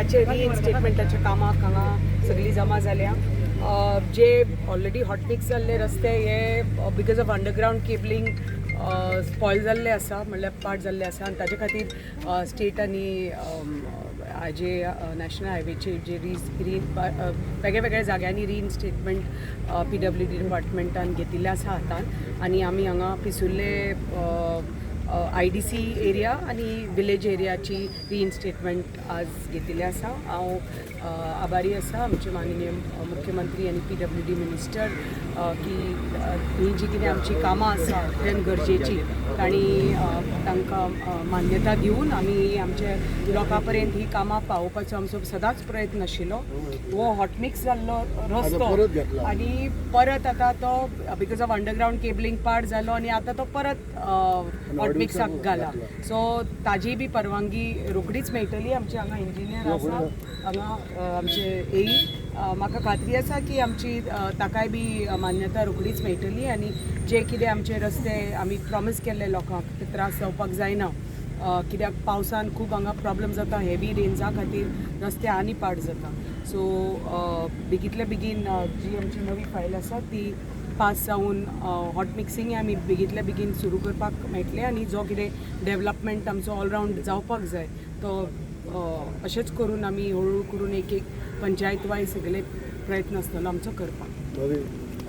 रस्त्याचे रिइन्स्टेटमेंटाच्या कामाक हांगा सगळी जमा जाल्या. जे ऑलरेडी हॉटमिक्स जाल्ले रस्ते हे because of underground cabling spoil जाल्ले आसा, म्हणल्यार पाड जाल्ले आसा आनी ताजे खातीर स्टेट आनी जे नॅशनल हायवेचे जे री री वेगळे वेगळ्या जाग्यांनी रिइन्स्टेटमेंट पीडब्ल्यूडी डिपार्टमेंटान घेतिल्लें आसा हातान आनी आमी हांगा पिसुर्ले आयडीसी एरिया आनी विलेज एरियाची रिइन्स्टेटमेंट आज घेतिल्लें आसा. हांव आभारी आसा आमचे माननीय मुख्यमंत्री आनी पीडब्ल्यूडी मिनिस्टर की ही जी कितें आमची कामां आसा अत्यंत गरजेची, तांणी तांकां मान्यता दिवन आमी आमच्या लोकां पर्यंत ही कामां पावोवपाचो आमचो सदांच प्रयत्न आशिल्लो. हो हॉटमिक्स जाल्लो रस्तो परत घेतला. आनी परत आतां तो because of underground cabling पाड जालो आनी आतां तो परत हॉटमिक्साक घाला. सो ताजी बी परवानगी रोखडीच मेळटली. आमचे हांगा इंजिनियर आसा, हांगा आमचे एई. म्हाका खात्री आसा की आमची ताकाय बी मान्यता रोखडीच मेळटली आनी जे कितें आमचे रस्ते आमी प्रॉमीस केल्ले लोकांक ते त्रास जावपाक जायना, कित्याक पावसान खूब हांगा प्रॉब्लम जाता. हेवी रेन्सा खातीर रस्ते आनी पाड जाता. सो बेगींतले बेगीन जी आमची नवी फायल आसा ती पास जावन हॉट मिक्सिंग आमी बेगींतले बेगीन सुरू करपाक मेळटलें आनी जो कितें डेवलपमेंट आमचो ऑलरावंड जावपाक जाय तो अशेंच करून आमी हळूहळू करून एक एक पंचायत वायज सगळे प्रयत्न आसतलो आमचो करपाक. बरें.